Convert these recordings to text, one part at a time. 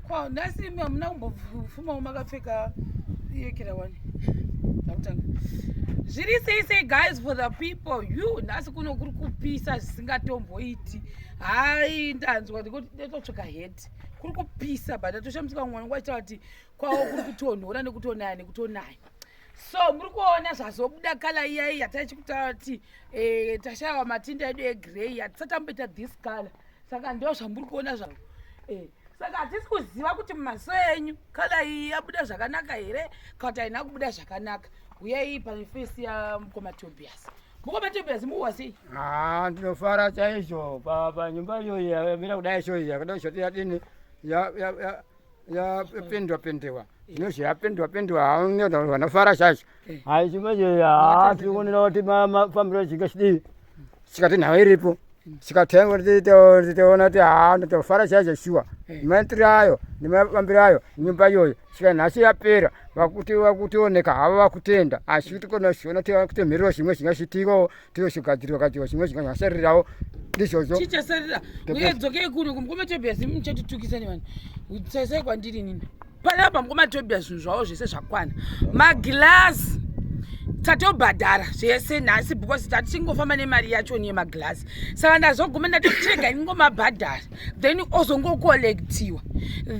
Kwa nhasi imi hamuna kumbofumawo makapfeka yekera wani. Ndakutanga. Zviri sei sei guys for the people you nhasi kuno kuri kupisa zvisingatomboiti. Hai ndanzwa ndikuti ndototsvaka hat. Kuri kupisa but ndatoshamisika mwana wangu achitaura kuti kwavo kuri kutonhora nekutonaya nekutonaya. So muri kuona zvazobuda kala iya iya taichikutaura kuti eh, tashaiwa matinda edu egrey hatisati amboita this color. Saka ndo zvamuri kuona zvavo. Eh. Saka hatisi kuziva kuti mumaziso enyu kala iyi yabuda zvakanaka here kana kuti haina kubuda zvakanaka. Huyai pafesi yamukoma Tobias. Mukoma Tobias muwa sei? Ah, ndinofara chaizvo panyumba iyoyi yamira kudai so iyi yakadai shoti yadini yapendwa pendewa zvino yapendwa pendewa vanofara chaizvo eh. hai chimba iyoyi haa tiri kuonera kuti mafambiro chinge chidii chikati nhau iripo chikatenga titoona kuti haa ndotofara chaizvo shuwa eh. maitiro ayo nemafambiro ayo nyumba iyoyo svika nhasi yapera vakuti vakutioneka havo vakutenda asi kuti kona zviona kutemhererwa zvimwe zvingasvitikawo tinochigadzirwa gadzirwa zvimwe zvingasarirawo ndizvozvo chichasarira uye dzokei kuno kumukoma tobias muchatitukisa nevanhu saisai kwandiri nini panapa mukoma tobias zvinhu zvavo zvese zvakwana magilasi tatobhadhara zvese nhasi because tatichingofamba nemari yacho yemaglass saka ndazoguma ndatochega ingomabhadhara then ozongokolektiwa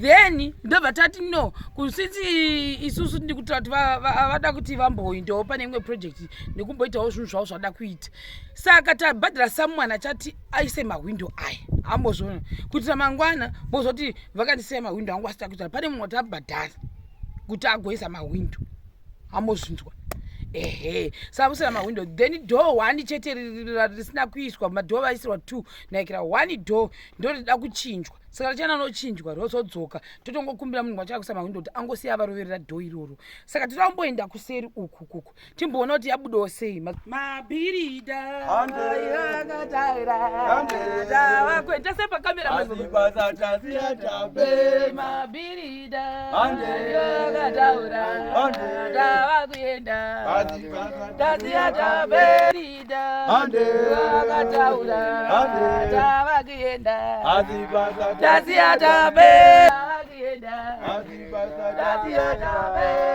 then ndobva tati no kusiti isusu ndikutira kuti vada kuti vamboindawo pane imwe project nekumboitawo zvinhu zvavo zvada kuita saka tabhadhara someone achati aise mahwindo aya ambozviona kuitira mangwana vozoti vakandisiya mahwindo angu asita kuita pane mumwe watabhadhara kuti agoisa mahwindo ambozvinzwa ehe saka musina mahwindo then door one chete risina kuiswa madhoo vaisirwa two naikira one door ndorida kuchinjwa saka richana anochinjwa rozodzoka totongokumbira munhu wacho akuisa mahwindo kuti angosiya varoverera dhoo iroro saka toda kumboenda kuseri uku kuku timboona kuti yabudawo sei mabhirida akataura sei pakamera mabhirida akataura tava kuenda tasiya tabhirida akataura tava kuenda tasiya tabhirida tasiya tabhirida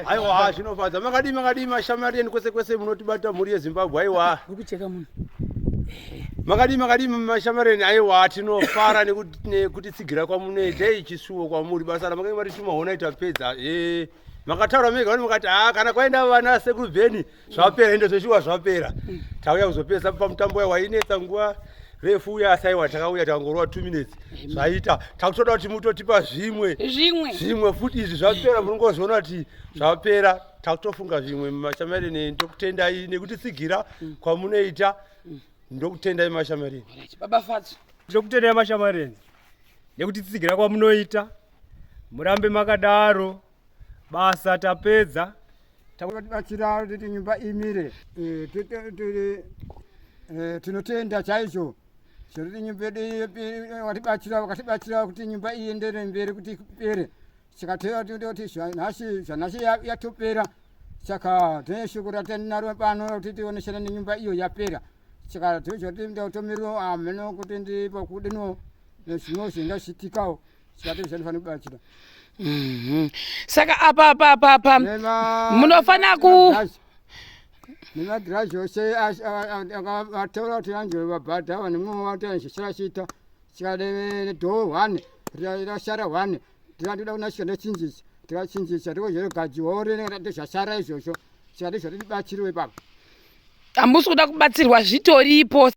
Aiwa, zvinofadza. Makadii, makadii mashamariyeni kwese kwese munotibata mhuri yeZimbabwe. Aiwa, kucheka munhu. Makadii, makadii mashamariyeni. Aiwa, tinofara nekutitsigira kwamunoita. Ei, chisuwo kwamuri basa ramakange marituma hona itapedza. Eh, makataura mega vani mukati haa kana kwaenda vana sekuru Bheni zvapera ende zveshuwa zvapera. Tauya kuzopedza pamutambo uya wainetsa nguva refu uya asi aiwa takauya takangorova 2 minutes zvaita. Takutoda kuti mutotipa zvimwe zvimwe zvimwe futi izvi zvapera munongozoona kuti zvapera takutofunga zvimwe mashamareni ndokutendai nekutitsigira kwamunoita ndokutendai mashamareni. Baba Fatso. Ndokutendai mashamareni nekutitsigira kwamunoita murambe makadaro basa tapedza. Takubatsira kuti nyumba imire. Eh, eh, tinotenda chaizvo zvekuti nyumba yedu watibatsira wakatibatsira kuti nyumba iendere mberi kuti ipere saka toti nhasi zvanhasi yatopera saka tine shoko ratinaro pano kuti tionesana nenyumba iyo yapera saka tozoti ndotomiriro hameno kuti ndipo kudino nezvimwe zvingasvitikawo saka tozvanofanira kubatsira mhm. saka apa apa apa apa munofanira ku nemagirazi ose ataura kuti anzi vabhadha vanhu mumwe vataura zvisirasita saka dhoo one rasara one Tikatoda kunasika ndochinjisa tikachinjisa tikozogadziwawo ndozvasara izvozvo. Saka ndizvo tibatsirwe ipapo. Hamusi kuda kubatsirwa zvitoripo.